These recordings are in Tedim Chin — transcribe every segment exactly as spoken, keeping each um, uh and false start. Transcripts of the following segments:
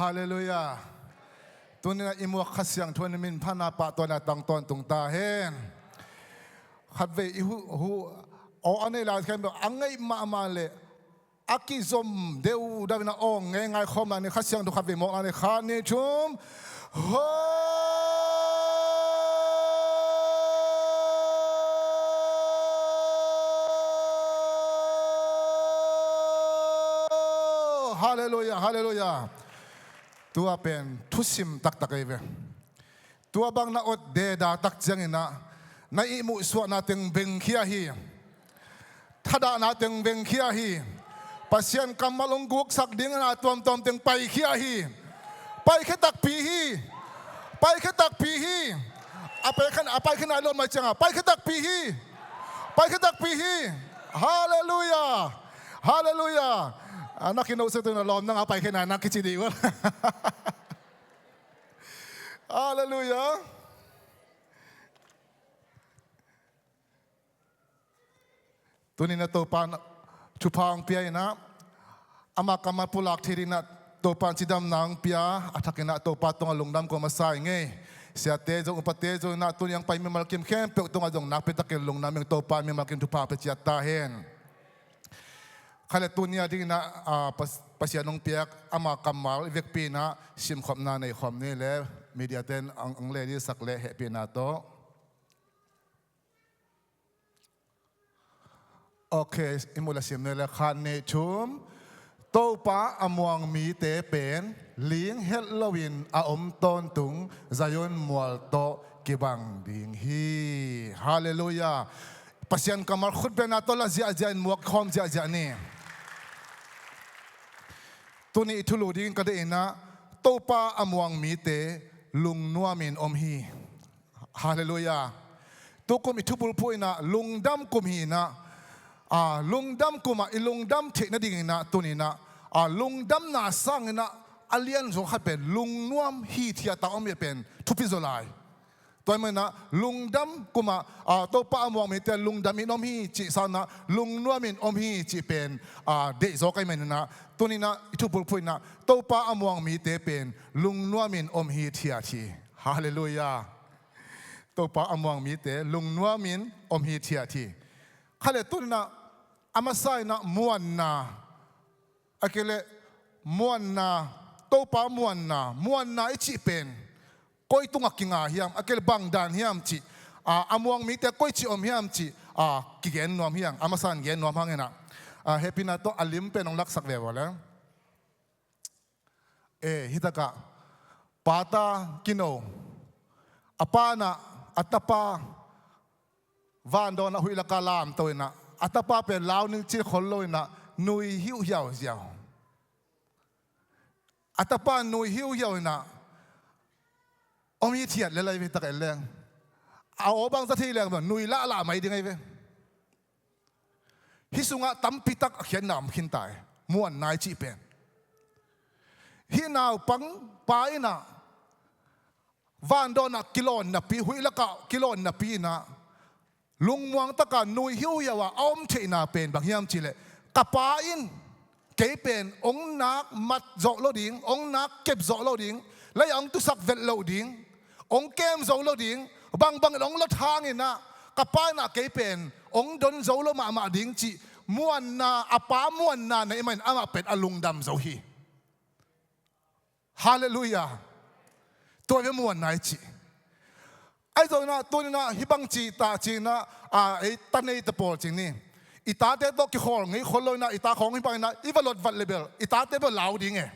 Halleluiah. Tuni-in ah i muak Kha Siangtho in minphatna, pahtawina tang tawntung ta hen. Khatvei i hu, hu, aw a nei lai khempeuh a ngeih mahmah leh a kizom deuhdeuh in a awng ngeingai khawm lai ni. Kha Siangtho khatvei mawk lai ni. Khat, nih, thum. Ho! Halleluiah, halleluiah. Tua pen thusim taktak ei ve. Tua bang na ot deda tak ciangin ah na ihmuh suahna teng bengkhia hi. Thadahna teng bengkhia hi. Pasian kammal hong guksak ding a na tuamtuam teng paikhia hi. Paikhia takpi hi. Paikhia takpi hi. A paikhia, a paikhia nai lawm mai ciangah paikhia takpi hi. Paikhia takpi hi. Halleluiah. Halleluiah. A na kinohse tu na lawm nang a paikhia nai na kici dih uh. Halleluiah. Tuni-in ah Topa in thupha hong pia in ah, ama kammal pulak thei dingin ah Topa in cidamna hong pia, a thakin ah Topa tungah lungdam ko masa ing ei. Siate zong, upate zong in ah tuni hong pai mimal kim khempeuh tungah zong nakpi takin lungdam ing. Topa in mimal kim thupha pia ciat ta hen. Kha leh tuni a dingin ah, a, Pas-, Pasian hong piak ama kammal i vekpi in ah simkhopna nei khawm ni leh, media ten ang, ang le dih sak leh hehpihna tawh. Ok, i muh leh sim ni leh, khat, nih, thum. Topa a muang mite pen ling het loin a om tawntung, Zion mual tawh kibang ding hi. Halleluiah. Pasian kammal khutbetna tawh la ziahziah in muak khawm ziahziah ni. Tuni i thulu dingin ka deih in ah, Topa a muang mite lungnuamin om hi. Halleluiah. Tukum i thubulphuh in ah lungdam kum hi in ah, a, lungdam kum ah i lungdam theih nadingin ah tuni in ah, a, lungdamna sangin ah a lianzaw khat pen lungnuam hithiat a om hi pen thupi zaw lai. Tua ahih manin ah lungdam kum ah, a, Topa a muang mite lungdamin om hi cih sangin ah lungnuamin om hi cih pen, a, deihzaw ka hih manin ah tuni in ah i thubulphuh in ah Topa a muang mite pen lungnuamin om hithiat hi. Halleluiah. Topa a muang mite lungnuamin om hithiat hi. Kha leh tuni in ah a masa in ah muanna, a kei leh muanna, Topa muanna, muanna i cih pen koi tungah kinga hiam, a kei leh bang dan hiam cih, a, a muang mite koici om hiam cih, a, kigen nuam hi hang, a masa in gen nuam hang in ah, a, hehpihna tawh a lim pen hong laksak ve vua leh. E, hi takah pa ta kino, a pa in ah a tapa vandawn ah huih lakah lamto in ah, a tapa pen lau ning cih khol lo in ah nui hiuhiau ziau. A tapa nui hiuhiau in ah om hithiat lel hi ve, tak en leng. A aw bangzah thei leng bang nui lahlah mai ding hi ve. Hih sungah tampitak a khiatna om khin ta hi, muanna i cih pen. Hih naupang pa in ah vandawn ah kilawn napi, huih lakah kilawn napi in ah lungmuang takin nui hiuhiau a a om theihna pen bang hiam cih leh, ka pa in kei pen hong nak mat zawh lo ding, hong nak kep zawh lo ding, lei ah hong tusak vet loh ding, hong kem zo lo ding, bangbang in hong lot hangin ah ka pa in ah kei pen hong don zo lo mahmah ding cih muanna, a pa muanna na hih manin amah pen a lungdam zo hi. Halleluiah. Tua hi ve muanna i cih. Ahi zongin ah tuni in ah hih bang ci ta cih in ah, a, ei ta nei ta pawl cih ni. I tate tawh kikhawl ngei khol lo in ah, i ta khawng hih bang in ah i va lot vat leh bel i tate bel lau ding e.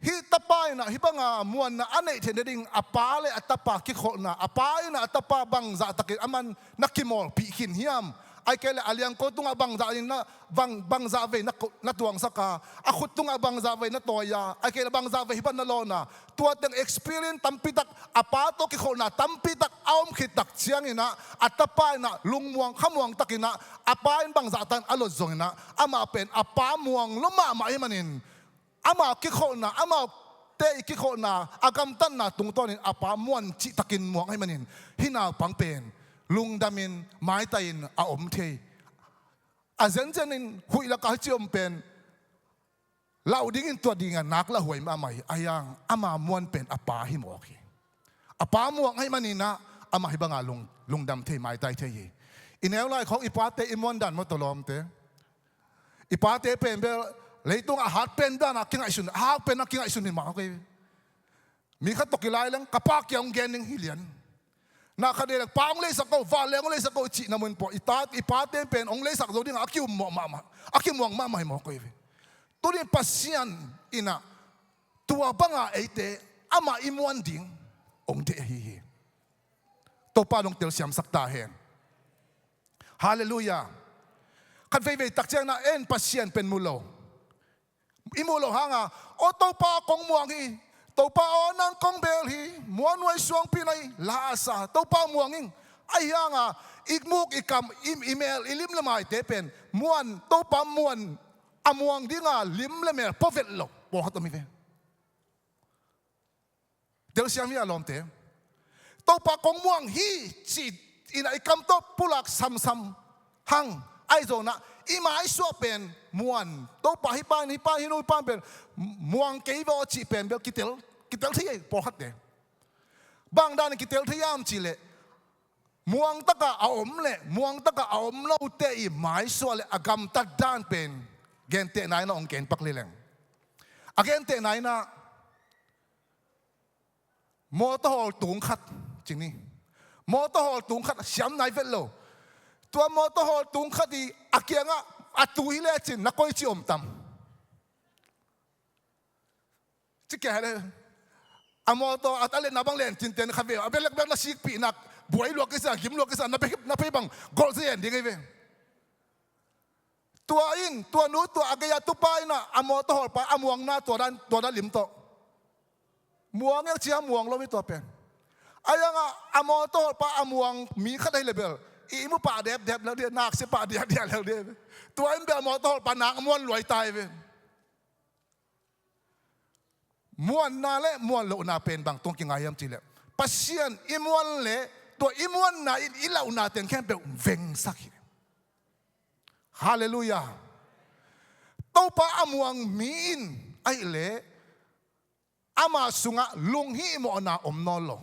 Hih tapa in ah hih banga muanna a neih theih nading a pa leh a tapa kikholhna, a pa in ah a tapa bangzah takin aman na kimawlpih khin hiam? Ahih kei leh a liangko tungah bangzah in na, bang, bangzah vei na ko-, na tuangsak a, a khut tungah bangzah vei na tawi a, ahih kei leh bangzah vei hih bang na lawn a, tua teng experience tampitak, a pa tawh kikholhna tampitak a om khit tak ciangin ah, a tapa in ah lungmuang khamuang takin ah, a pa in bangzah takin a lot zongin ah, amah pen a pa muang lua mahmah ahih manin, amau kikholhna, amaute i kikholhna, a gamtatna tungtawnin a pa muan cihtakin muang ahih manin, hih naupang pen lungdamin maitahin a om thei. A zenzenin huih lakah hih ci om pen lau dingin tua dingah nak lauhuai mahmah hi. Ahi hang ama muan pen a pa hi mawk hi. A pa muang ahih maninah amah hih banga lung, lungdam thei, maitai thei hi. I neu lai khawng i pate i muan dan maw, tawlawmte? I pate pen bel leitungah a hat pen danah kingaihsun, a hat pen a kingaihsun hi mah, okay. Mi khat tawh kilai leng, ka pa kia hong gen ding hi lian. Na khat leh pa hong leisak ko, van leh hong leisak ko i cihna mun pawh i ta, i pate pen hong leisak zo dingah a kiummawh mahmah, a kimuang mahmah hi mawk hi ve. Tuni Pasian innah tua banga eite amah i muan ding hong deih ahi hi. Topa in hong telsiamsak ta hen. Halleluiah. Khat veivei tak cianginah en Pasian pen mu lo. I muh loh hanga, aw Topa kong muang hi, Topa aw nang kong bel hi, muanhuai suangpi na hi, la a sa, Topa muang ing. Ahi hanga i muk, i kam, i, i mel, i lim le maite pen muan, Topa muan, a muang dinga lim le mel pua vet lo, pawlkhat om hi ve. Telsiam hi a, lawmte. Topa kong muang hi ci innah i kam tawh pulak samsam hang. Ahi zonginah i maisuah pen muan, Topa hih pa in, hih pa in, hih nu hih pa in pen muang kei ve aw cih pen bel kitel, kitel thei hi pawlkhatte. Bang danin kitel thei hiam cihleh, muangtakah a om le muangtakah a om lote i maisuah le a gamtat dan pen gentehna innah hong gen pak leleng. A gentehna innah mawtaw hawl tung khat ci ni. Mawtaw hawl tung khat siam nai vet lo. Tua mawtaw hawl tung khat i a kiangah a tu hi lecin na koici om tam? Ci kia hi le. A mawtaw a, a letna bang len cinten kha ve, a belek bel na sikpihnak buai luak kisa, gim luak kisa, na pe, na pei bang golh zen ding hi ve. Tua in, tua nu, tua a gei-a tupa innah a mawtaw hawlpa a muangna tua dan, tua dan lim tawh. Muang eng cia muang lo mi tua pen. Ahi hangah a mawtaw hawlpa a muang mi khat ahi le bel i ihmu pah depdep lel dih, naksia pah diahdiah lel dih. Tua in bel a mawtaw hawlpa nak muan luai ta hi ve. Muanna le muan lohna pen bang tungah kingai hiam cihleh, Pasian i muan le tua i muanna in i lohna teng khempeuh vengsak hi. Halleluiah. Topa a muang mi in ahih leh ama sungah lunghihmawhna om nawn lo.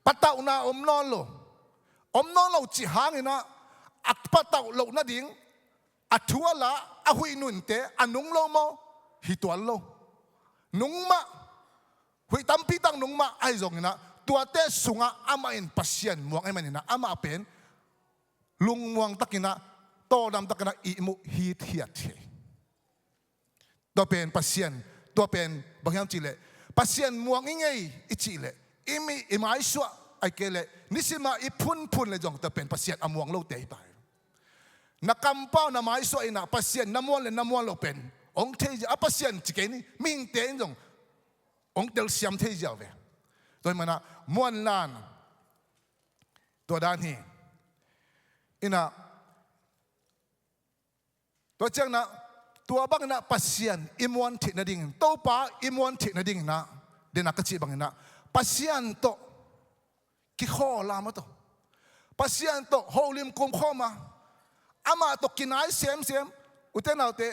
Patauhna om nawn lo. Om nawn lo cih hanginah a patauh loh nading a thu a la, a huih nunte a nung lo maw? Hi tuan lo. Nung mah. Huih tampi tak nung mah. Ahi zonginah tuate sungah amah in Pasian muang ahih maninah amah pen lungmuang takinah, tawldam takinah ihmu hithiat hi. Tua pen Pasian, tua pen bang hiam cihleh, Pasian muang i ngei i cihleh, i mi, i maisuah ahih kei leh nisimah i phunphun le zong tua pen Pasian a muang lote hi ta hi. Na kampau na maisuah innah Pasian na muan le na muan loh pen hong thei ziau a, Pasian ci kei ni, mihingte in zong hong telsiam thei ziau ve. Tua hi manah muan lan tua dan hi. Innah tua cianginah tua banginah Pasian i muan theih nadingin, Topa i muan theih nadinginah, dena ka cih banginah Pasian tawh kikhawla maw tawh, Pasian tawh holim kumkhawma, amah tawh kinai semsem. Ute naute,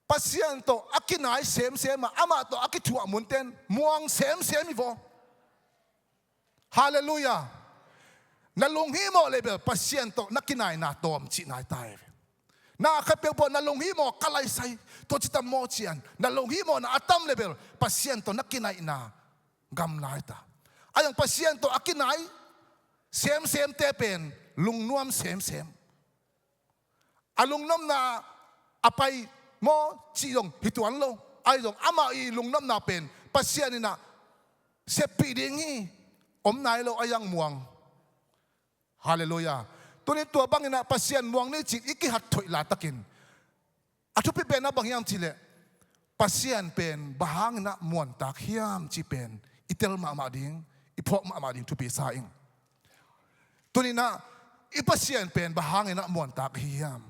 Pasian tawh a kinai semsem a, amah tawh a kithuah munten muang semsem hi vaw. Halleluiah. Na lunghihmawh le bel Pasian tawh na kinaina tawm cihna hi ta hi ve. Na khatpeuh pawh na lunghihmawh ka laisai, tua citam maw cian, na lunghihmawhna a tam le bel Pasian tawh na kinaihna gamla hi ta. Ahi zong Pasian tawh a kinai semsemte pen lungnuam semsem. A lungnopna a pai maw cih zong hi tuan lo. Ahi zong amah i lungnopna pen Pasian innah seppih ding hi. Om nai lo, ahi zong muang. Halleluiah. Tunin tua banginah Pasian muang ni cih i kihat thoih latakin a thupi penah bang hiam cihleh, Pasian pen bang hanginah muantak hiam cih pen i tel mahmah ding, i phawk mahmah ding thupi sa ing. Tuninah i Pasian pen bang hanginah muantak ahi hiam?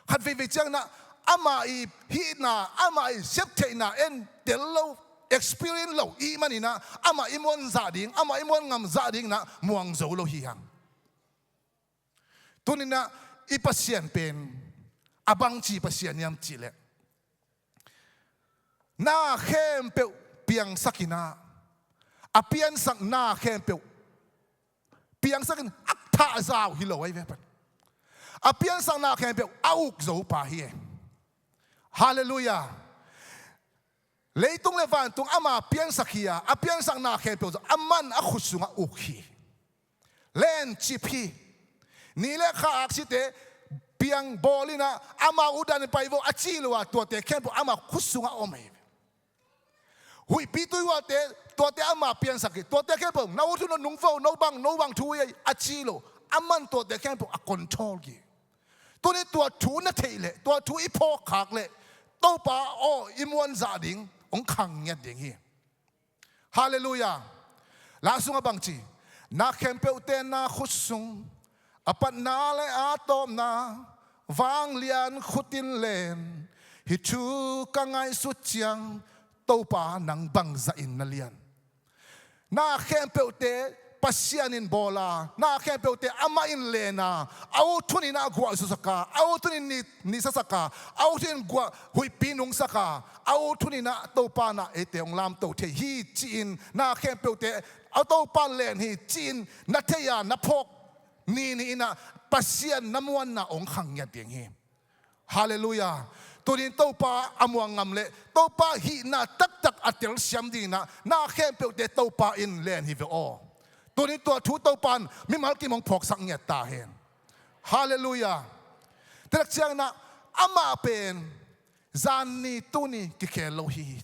Khat veivei cianginah amah i hihna, amah i septheihna en tel lo, experience lo i hih maninah amah i muan zah ding, amah i muan ngam zah dinginah muang zo lo hi hang. Tuninah i Pasian pen a bangci Pasian hiam cihleh, na khempeuh piangsak in ah, a piansak na khempeuh piangsak in a thahzau hi lo ahi ve pen. A piansak na khempeuh a uk zo pa hi e. Halleluiah. Leitung le vantung ama piansak hi a, a piansak na khempeuh zong aman a khut sungah uk hi. Lencip hi. Ni le kha aksite piang bawl in ah, amau utdan in pai vo a ci lo a, tuate khempeuh ama khut sungah om hi. Huihpi tuihuate, tuate ama piansak hi. Tuate khempeuh na ut hun nung vo, no bang, no bang thu hi a ci lo. Aman tuate khempeuh a control hi. Tuni tua thu na theih leh, tua thu i phawkkhak leh, Topa aw i muanzah ding hong khang ngiat ding hi. Halleluiah. La sungah bangci, na khempeuhte na khut sung, a patna le a tawpna, vanglian khut in len, hih thu ka ngaihsut ciang, Topa nang bangzah in na lian. Na khempeuhte Pasian in bawl a, na khempeuhte amah in len a, a ut hun in ah guah zusak a, a ut hun in ni, ni sasak a, a ut hun in guah huihpi nungsak a, a ut hun in ah Topa in ah eite hong lamto thei hi ci-in, na khempeuhte a Topa len hi ci-in na thei a, na phawk ni ni in ah Pasian na muanna hong khang ngiat ding hi. Halleluiah. Tunin Topa a muang ngam leh Topa hihna taktak a telsiam dingin ah na khempeuhte Topa in len hi ve aw. Tunin tua thu Topa in mimal kim hong phawksak ngiat ta hen. Halleluiah. Tua tak ciangin ah amah pen zanni tuni kikhel lo hi.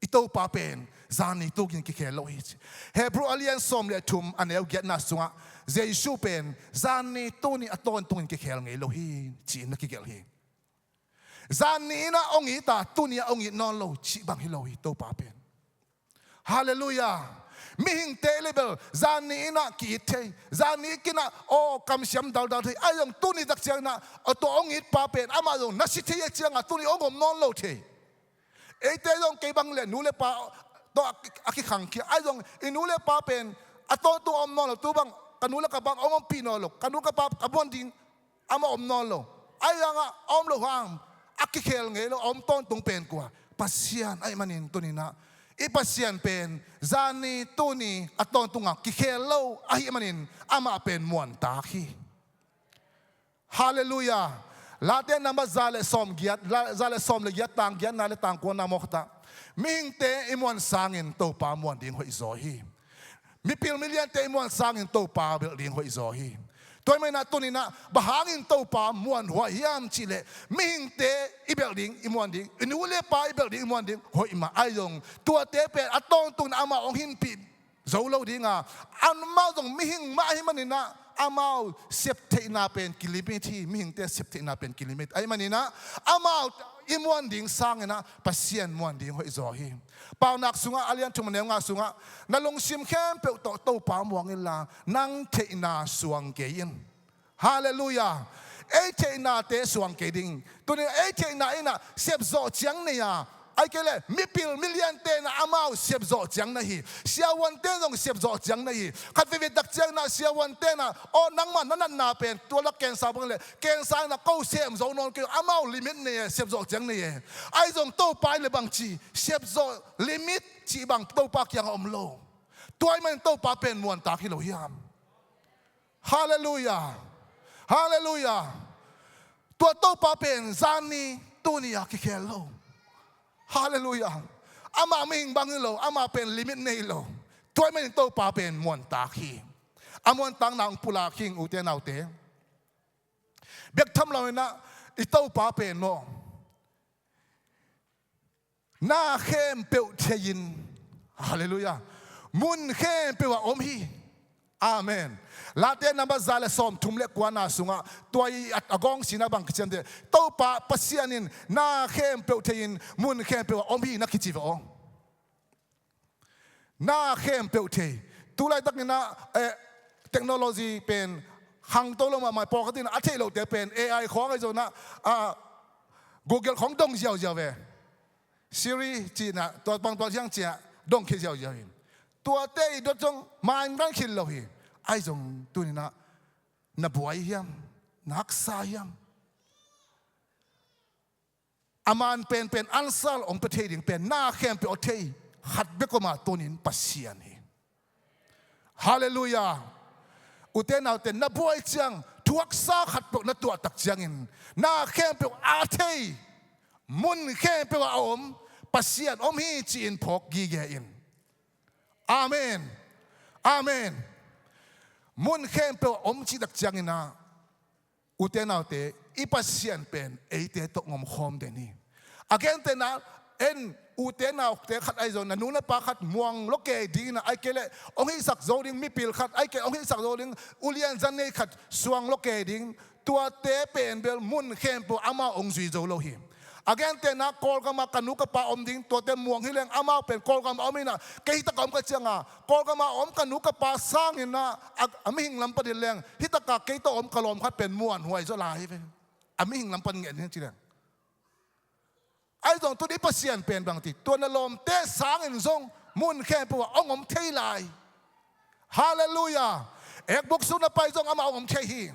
I Topa pen zanni tuni kikhel lo hi ci. Hebru a lian sawm le thum a neu giatna sungah Jesu pen zanni tuni a tawntungin kikhel ngei lo hi ci-in na kigelh hi. Zanni in ah hong it a, tuni ah hong it nawn lo cih bang hi lo hi Topa pen. Halleluiah. Mihingte le bel zanni in ah ki-it thei, zanni kin ah aw kamsiam daldal thei. Ahi zong tuni tak ciangin ah aw tua hong it pa pen amah zong na si thei a ciangah tuni hong om nawn lo thei. Eite zong kei bang le nu le pa tawh a, a kikhangkhia. Ahi zong i nu le pa pen a tawntung a om nawn lo, tu bang ka nu le ka pa hong ompih nawn lo, ka nu ka pa ka muan ding amah om nawn lo. Ahi zongah a om lo hang a kikhel ngei lo, a om tawntung pen kua? Pasian ahih manin tuninah i Pasian pen zanni tuni a tawntungah kikhel lo ahih manin amah pen muantak hi. Halleluiah. Late number za le sawm giat, la, za le sawm le giat tang giatna le tang kuana mawk ta. Mihingte i muan sangin Topa muan ding hoih zaw hi. Mipil miliante i muan sangin Topa belh ding hoih zaw hi. Tua ahih maninah tuninah bang hangin Topa muan huai hiam cihleh mihingte i belh ding, i muan ding, i nu le pa i belh ding, i muan ding hoih mah ahi zong tuate pen a tawntungin amah hong hinpih zo lo dinga, amau zong mihing mah ahih maninah amau septheihna pen kilimit hi, mihingte septheihna pen kilimit ahih maninah amau i muan ding sanginah Pasian muan ding hoih zaw hi. Paunak sungah a lian thum a neu nga sungah na lungsim khempeuh tawh Topa muang inla nang theihna suang kei in. Halleluiah. Ei theihnate suang kei ding. Tunin ei theihna innah sepzawh ciang nei a, ahih kei leh mipil miliante innah amau sepzawh ciang na hi. Siavuante zong sepzawh ciang na hi. Khat veivei tak cianginah siavuante innah aw nangmah na natna pen tua lak kensa bang leh kensa innah ko sem zo nawn kei, amau limit nei e, sepzawh ciang nei e. Ahi zong Topa in le bangci sepzawh limit cih bang Topa kiangah om lo. Tua ahih manin Topa pen muantak hi lo hiam? Halleluiah. Halleluiah. Tua Topa pen zanni tuni a kikhel lo. Halleluiah. Amah mihing bang hi lo, amah pen limit nei lo. Tua ahih manin Topa pen muantak hi. A muantakna hong pulak hi ing ute naute. Bek tham loinah i Topa pen maw na khempeuh thei-in, halleluiah, mun khempeuh ah om hi. Amen. Late number za le sawm thum le kuana sungah tua i a, a gawng sinah bang kiciamte, Topa Pasian in na khempeuh thei-in mun khempeuh ah om hi na kici ve aw. Na khempeuh thei. Tulaitakinah eh, technology pen khangto lo mahmah, pawlkhat in a theih lohte pen A I khawng ahi zonah ah, Google khawng dong ziauziau ve. Siri cihnah tua bang tua ciang ciah dong khia ziauziau hi. Tuate i dot zong maingan khit lo hi. Ahi zong tuninah na buai hiam? Na haksa hiam? a man penpen answer hong pia thei ding pen na khempeuh a thei khat bek om a, tuni-in Pasian hi. Halleluiah. Ute naute, na buai ciang thuaksa khatpeuh na tuah tak ciangin na khempeuh a thei, mun khempeuh ah a om Pasian om hi ci-in phawk gige in. Amen. Amen. Mun khempeuh ah om cih tak ciangin ah, ute naute, i Pasian pen eite tawh hong om khawm den hi. A gentehna, en ute naute khat ahi zong, na nu na pa khat muang lo kei ding in ah, ahih kei leh hong hihsak zo ding mipil khat, ahih kei leh hong hihsak zo ding ulian zan nei khat suang lo kei ding, tuate pen bel mun khempeuh amau hong zui zo lo hi. A gentehna, Kawlgam ah ka nu ka pa om ding, tuate muang hi leng amau pen Kawlgam ah om in ah, kei hi tak ah om ka ciang a, Kawlgam ah om ka nu ka pa sangin ah, a, a mihing lam panin leng, hi tak ah kei tawh om ka lawm khat pen muanhuai zaw lai hi ve. A mihing lam pan ngen hi ci leng. Ahi zong tuni Pasian pen bang ci, tua na lawmte sangin zong mun khempeuh ah hong om thei lai. Halleluiah. Ekbuk sung na pai zong amah hong om thei hi.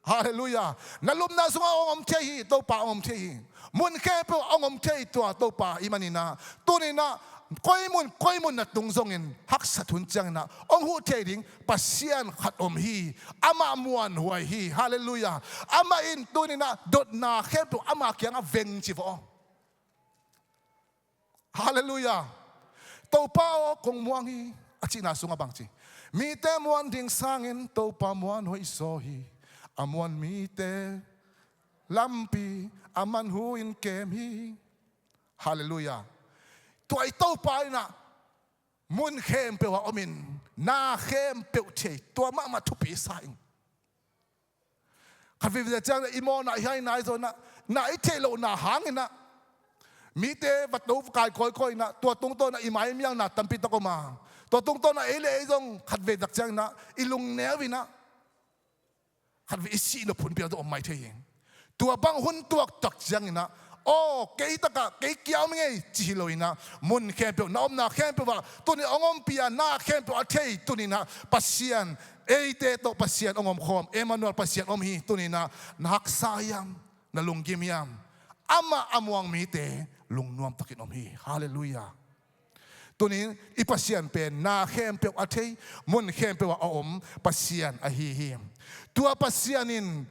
Halleluiah. Na lupna sungah hong om thei hi, Topa hong om thei hi. Mun khempeuh ah hong om thei tua Topa ahih manin ah, tuni-in ah, koi mun, koi mun na tung zongin, haksat hun ciangin ah hong huh thei ding Pasian khat om hi. Amah muanhuai hi. Halleluiah. Amah in tuni-in ah dotna khempeuh ama kiangah veng ci vaw. Halleluiah. Topa aw, kong muang hi, a cihna sungah bang ci? Mite muan ding sangin Topa muanhuai zaw hi. A muan mite lampi a manhu in kem hi. Halleluiah. Tua i Topa in ah mun khempeuh ah om in, na khempeuh thei, tua mahmah thupi sa ing. Khat veivei ciang i mawhna, i haina, i zawhna, na i theih lohna hangin ah mite va to kai kawikawi in ah, tua tungtawn ah i maimialna tampi tak om a, tua tungtawn ah ei le ei zong khat vei tak ciangin ah i lungneu in ah, khat vei i sih nop hun pial tawh om mai thei hi. Tua bang hun tuak tak ciangin ah, aw, kei tak ah, kei kia om ing ei, ci hi lo in ah, mun khempeuh, na omna khempeuh ah tuni hong ompih a, na khempeuh a thei, tuni-in ah Pasian, eite tawh Pasian hong om khawm, Emmanuel, Pasian om hi. Tuni-in ah na haksa hiam, na lunggim hiam? Amah a muang mite lungnuam takin om hi. Halleluiah. Tuni-in i Pasian pen na khempeuh a thei, mun khempeuh ah a om Pasian ahi hi. Tua Pasian in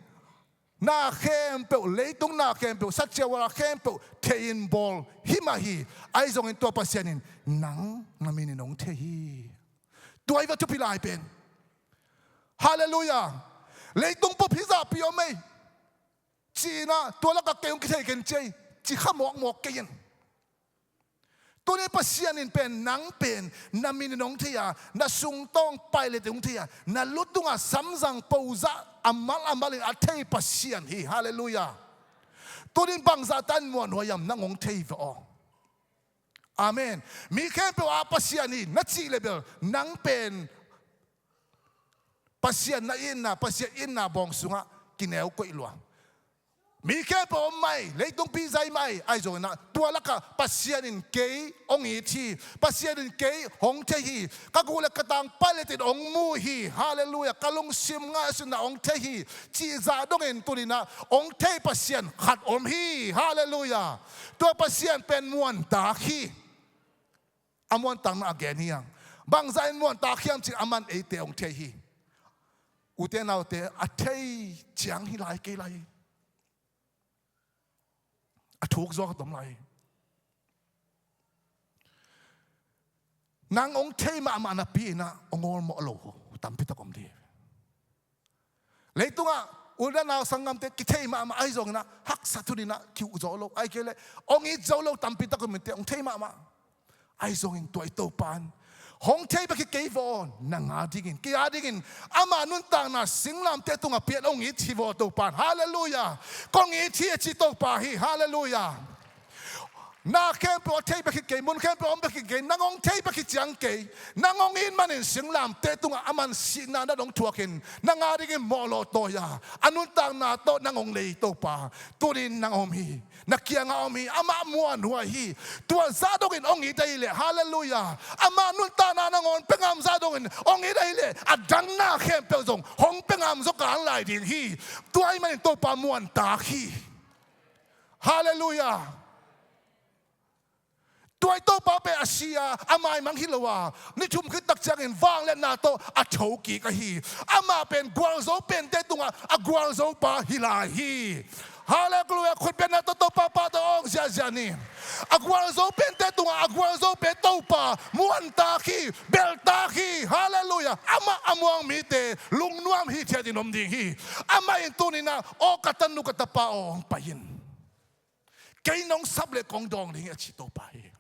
na khempeuh, leitung na khempeuh, satsia wala khempeuh thei-in bawl hi mah hi. Ahi zongin tua Pasian in nang na min in hong thei hi. Tua hi va thupi lai pen. Halleluiah. Leitung bup hizahpi om ei, ci-in ah, tua lakah kei hong kithei ken ci ei, ci kha mawkmawk kei in. Tuni Pasian in pen, nang pen na min in hong thei a, na sungtawng pailet in hong thei a, na lu tungah samzang pozah a mal a mal in a thei Pasian hi. Halleluiah. Tuni in bangzah tan muanhuai hiam, nang hong thei ve aw. Amen. Mi khempeuh a Pasian hi na cih le bel, nang pen Pasian na itna, Pasian itna bawng sungah kineu koih lua. Mi khempeuh om mai, leitung pizai mai, ahi zongin ah tua lakah Pasian in kei hong it hi, Pasian in kei hong thei hi, ka guh le ka tang pailet in hong mu hi. Halleluiah. Ka lungsim ngaihsutna hong thei hi, cih zah dongin tuni-in ah hong thei Pasian khat om hi. Halleluiah. Tua Pasian pen muantak hi. A muantakna a gen hi hang. Bangzah in muantak hiam cih leh aman eite hong thei hi. Ute naute, a thei ciang hi lai kei lai. A thuk zaw ka tom lai. Nang hong thei mahmah napi-in ah hong awlmawh lo tampi tak om ding. Leitungah u le nau sanggamte kithei mahmah, ahi zongin ah haksat hun in ah ki-uh zo lo, ahih kei leh hong it zo lo tampi tak om in teh, hong thei mahmah. Ahi zongin tua i Topa in hong thei bek hi kei vaw, nang a dingin, kei a dingin ama nuntakna singlamteh tungah pian hong it hi vaw Topa in. Halleluiah. Kong it hi a ci Topa hi. Halleluiah. Na khempeuh a thei bek hi kei, mun khempeuh a om bek hi kei, nang hong thei bek hi ciang kei, nang hong it manin singlamteh tungah aman sihna na dong thuakin, nang a dingin mawhlawh tawi a, a nuntakna tawh nang hong lei Topa, tuni-in nang om hi. Na kiangah om hi, amah muanhuai hi. Tua zah dongin hong it ahih leh, halleluiah, amah nuntakna nangawn pia ngam zah dongin hong it ahih leh, a dang na khempeuh zong hong pia ngam zaw kal lai ding hi. Tua ahih manin Topa muantak hi. Halleluiah. Tua i Topa pen a si a, a maimang hi lo a, ni thum khit tak ciangin vangliatna tawh a thokik ahi. Amah pen gualzo pente tungah a gualzo pa hi lai hi. Halleluiah. Khutbetna tawh Topa pa tawh awng ziahziah ni. A gualzo pente tungah a gualzo pen Topa muantak hi, belhtak hi. Halleluiah. Amah a muang mite lungnuam hithiatin om ding hi. Amah in tuni-in ah, aw ka tanu ka tapa aw, hong pai in. Kei nong sap leh kong dawng ding hi, a ci Topa hi.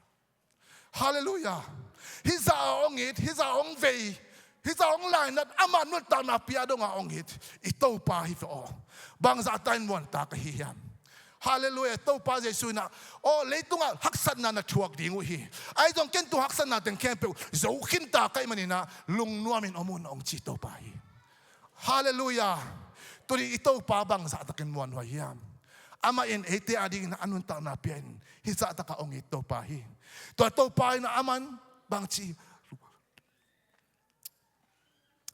Halleluiah. Hih zah a hong it, hih zah a hong vei, hih zah a hong lainat, amah nuntakna pia dongah hong it i Topa hi ve aw. Bangzah ta in muantak ahi hiam? Halleluiah. Topa Jesu in ah, aw, leitungah haksatna na thuak ding uh hi. Ahi zong ken tua haksatna teng khempeuh zo khinta ka hih manin ah, lungnuamin om un, hong ci Topa hi. Halleluiah. Tuni i Topa bangzah takin muanhuai hiam? Amah in eite adingin a nuntakna pia in hih zah takah hong it Topa hi. Tua Topa in ah aman bangci,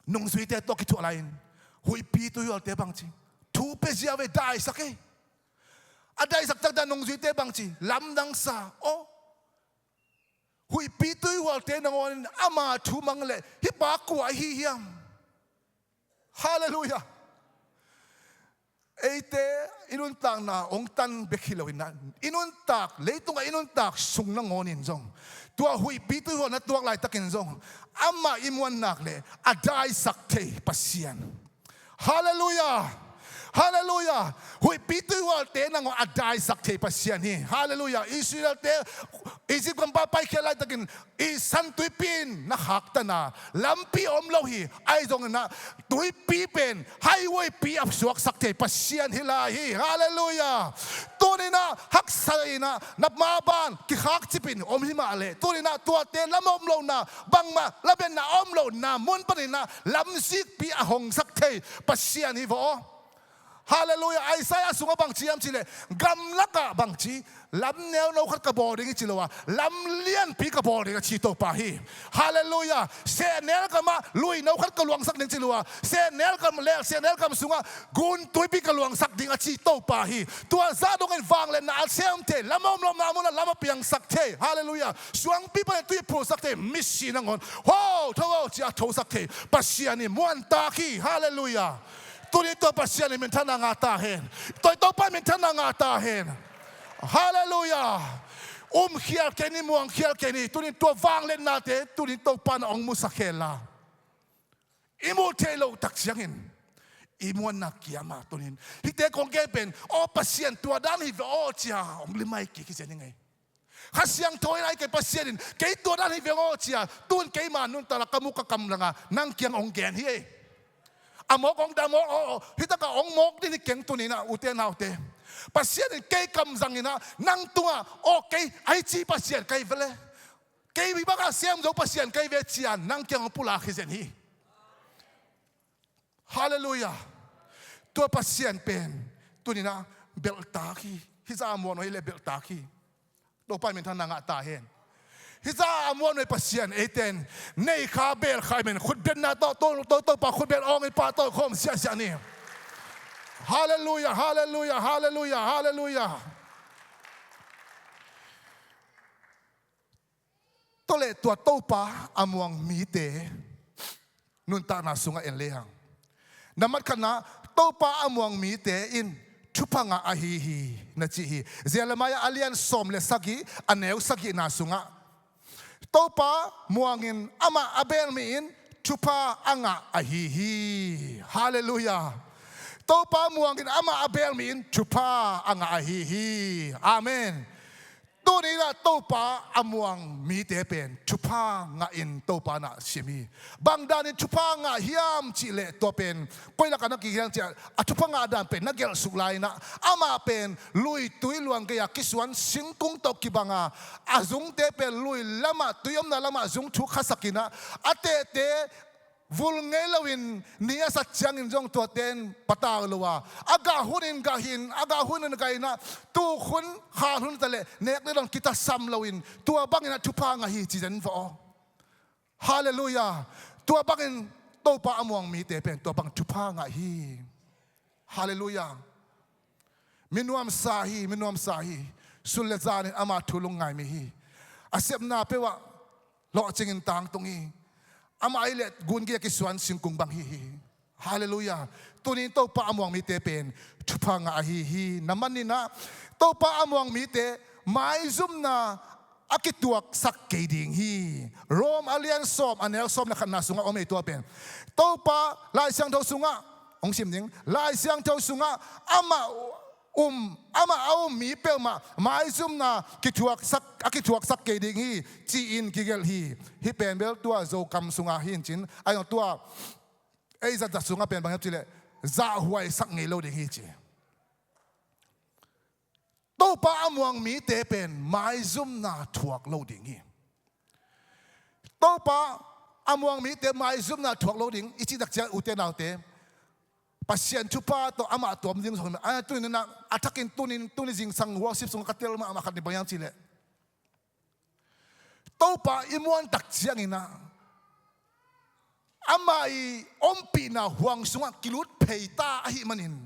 nungzuite tawh kithuah lai-in, huihpi tuihualte bangci thu pia ziau ve, daisak e. A daisak taktak nungzuite bangci lamdang sa, aw, huihpi tuihualte nangawnin ama thu mang leh hih pa kua ahi hiam? Halleluiah. Eite i nuntakna hong tan bek hi loin ah, i nuntak, leitungah i nuntak sung nangawnin zong, tua huihpi tuihual na tuak laitakin zong, amah i muan nak leh a daisak thei Pasian. Halleluiah. Halleluiah. Huihpi tuihualte nangawn a daisak thei Pasian hi. Halleluiah. Israelte Egypt gam pan paikhiat laitakin i San Tuipi in na khaktan a, lampi om lo hi. Ahi zongin ah tuipi pen highway pi a suaksak thei Pasian hi lai hi. Halleluiah. Tuni-in ah haksa in ah na maban kikhakcipin om hi mah leh, tuni-in ah tuate lam om lohna, bangmah lametna om lohna mun panin ah lamzikpi a hongsak thei Pasian hi ve aw. Halleluiah. Isaiah sungah bangci hiam cih leh, gamlakah bangci, lam neuno khat ka bawl ding hi ci lo a, lam lianpi ka bawl ding, a ci Topa hi. Halleluiah. Sehnel gamah luino khat ka luangsak ding ci lo a, sehnel gam leh sehnel gam sungah guntuipi ka luangsak ding, a ci Topa hi. Tua zah dongin vangliatna a sem thei, lam a om lohna munah lam a piangsak thei. Halleluiah. Suangpi panin tui phulsak thei, misi nangawn, ho, tho, ho, ci-a thosak thei Pasian hi. Muantak hi. Halleluiah. Tuni tua Pasian in minthanna ngah ta hen. Tua i Topa in minthanna ngah ta hen. Halleluiah. Umkhial kei ni, muangkhial kei ni. Tuni tua vangliatnate tuni Topa in hong musak hen la, i muh theih loh tak ciangin i muanna kiam a, tuni-in hihte kong gen pen, aw Pasian, tua dan hi ve aw, ci-a hong limai kik hi zen hi ngei. Kha Siangtho in, ahi kei Pasian in kei tua dan hi ve aw, ci-a, tu-in keima nuntakna ka mu ka kamlang a nang kiang hong gen hi ei. A mawk hong dam aw, aw, aw, hih takah hong mawk ding hi keng tuni-in ah, ute naute. Pasian in kei kamzang in ah nang tungah, aw, kei ahi ci Pasian ka hi ve leh, kei hih bangah sem zo Pasian ka hi ve, ci-a nang kiang hong pulak hi zen hi. Halleluiah. Tua Pasian pen tuni-in ah belhtak hi. Hih zah a muan uh hi leh belhtak hi. Topa in minthanna ngah ta hen. Hih zah a muan uh hi Pasian, eite in nei kha, bel kha i men, khutbetna tawh, to, to, Topa khutbet awng i pah tawh khawm siahsiah ni. Halleluiah, halleluiah, halleluiah, halleluiah. Tua leh tua Topa a muang mite nuntakna sungah en lehang, na matkhatna, Topa a muang mite in thupha ngah ahi hi, na ci hi. Jeremiah a lian sawm le sagih, a neu sagihna sungah, Topa muangin amah a bel mi in thupha a ngah ahi hi. Halleluiah. Topa muangin amah a bel mi in thupha a ngah ahi hi. Amen. Tuni-in ah Topa a muang mite pen thupha ngahin Topa in ah sim hi. Bang danin thupha ngah hiam cih leh, tua pen koi lakah na kik hiam cih leh, a thupha ngah dan pen na gelh suk lai-in ah, amah pen luitui luang gei-a kisuan singkung tawh kibang a, a zungte pen lui lamah, tui omna lamah zung thuk khasak in ah, a tehte vul ngei loin ni a sat ciangin zong tuate in patau lo a, a gah hunin gah hi-in, a gah hunin gah in ah, tuk hun, khal hun ta leh nek le dawn kitasam loin, tua bangin ah thupha ngah hi ci zen va aw. Halleluiah. Tua bangin Topa a muang mite pen tua bang thupha ngah hi. Halleluiah. Mi nuamsa hi, mi nuamsa hi. Sun le zanin ama thu lungngai mi hi. a sepna peuhah lawhcingin tangtung hi. Amah ahih leh gun gei a kisuan singkung bang hi hi. Halleluiah. Tuni-in Topa a muang mite pen thupha ngah ahi hi. Na maninah Topa a muang mite maizumna a kituaksak kei ding hi. Rom a lian sawm a neu sawm le khatna sungah om ei tua pen. Topa Lai Siangtho sungah hong sim ding. Lai Siangtho sungah amah um, amah a um mi peuhmah maizumna kituaksak, a kituaksak kei ding hi ci-in kigelh hi. Hih pen bel tua Zokam sungah hi in cin, a hi zong tua ei zatzat sungah pen bang hiam cih leh zahhuaisak ngei lo ding hi ci. Topa a muang mite pen maizumna thuak lo ding hi. Topa a muang mite maizumna thuak lo ding i cih tak ciang, ute naute, Pasian thupha tawh amah tuam ding zong hi mah. A, tuni-in a, a thakin tuni, tuni zingsang worship sungah ka tel mahmah khat ni bang hiam cih leh, Topa i muan tak ciangin ah amah i ompihna huang sungah kilut phei ta ahih manin,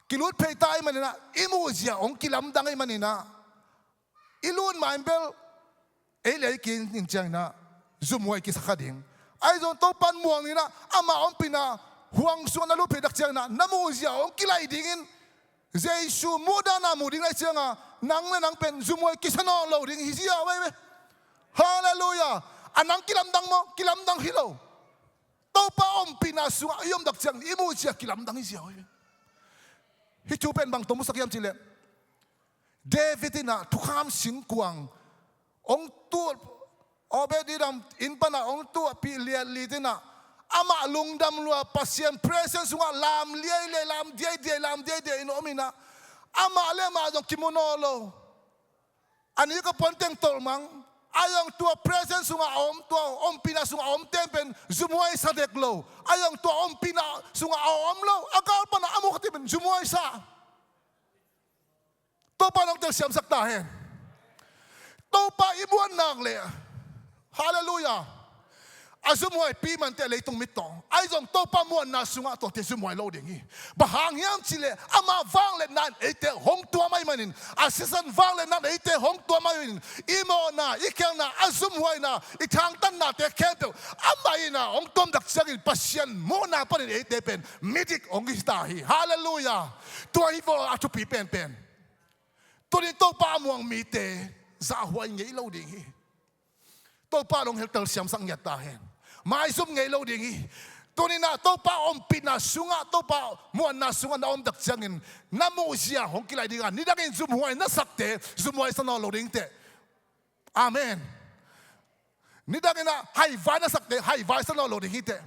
kilut phei ta ahih manin ah, i muhzia hong kilamdang ahih manin ah, i lut ma in bel ei le ei kinin ciangin ah zumhuai kisa kha ding. Ahi zong Topa in muang in ah, amah ompihna huang sungah na lut phei tak ciangin ah, na muhzia hong kilaih dingin, Jesu muhdahna mu ding na hih ciangin ah, nang le nang pen zumhuai kisa nawn lo ding hi ziau ei ve. Halleluiah. A nang kilamdang maw? Kilamdang hi lo. Topa ompihna sungah i om tak ciangin i muhzia kilamdang hi ziau ei ve. Hih thu pen bang tawh musak hiam cih leh, David in ah thukham singkuang hong tuh, Obed-Edom inn panah hong tuhpih liatlit in ah, amah lungdam lua, Pasian presence sungah lam liailiai, lam diaidiai, lam diaidiai in om in ah, amah le amah zong kimu nawn lo. A nih ka puan teng tolh mang. Ahi zong tua presence sungah a om, tua ompihna sungah a om ten pen zumhuai sa dek lo. Ahi zong tua ompihna sungah a om lo, a gal panah a mu khat in pen zumhuai sa. Topa in hong telsiamsak ta hen. Topa i muan nak leh, halleluiah, a zumhuaipi mah inteh leitung mittawng. Ahi zong Topa muanna sungah tuate zumhuai lo ding hi. Bang hang hiam cih leh, amah vangliatna in eite hong tuam ahih manin, a sisan vangliatna in eite hong tuam ahih manin, i mawhna, i khelhna, a zumhuaina, i thangtannate khempeuh amah in ah hong tuam tak ciangin Pasian muhna panin eite pen midik hong hi ta hi. Halleluiah. Tua hi vaw a thupi penpen. Tuni-in Topa a muang mite zahhuai ngei lo ding hi. Topa in hong telsiamsak ngiat ta hen. Maizum ngei lo ding hi. Tuni-in ah Topa ompihna sungah, Topa muanna sungah na om tak ciangin, na muhzia hong kilaih ding a, nidangin zumhuai na sakte zumhuai sa nawn lo ding teh. Amen. Nidangin ah haivai na sakte haivai sa nawn lo ding hi teh.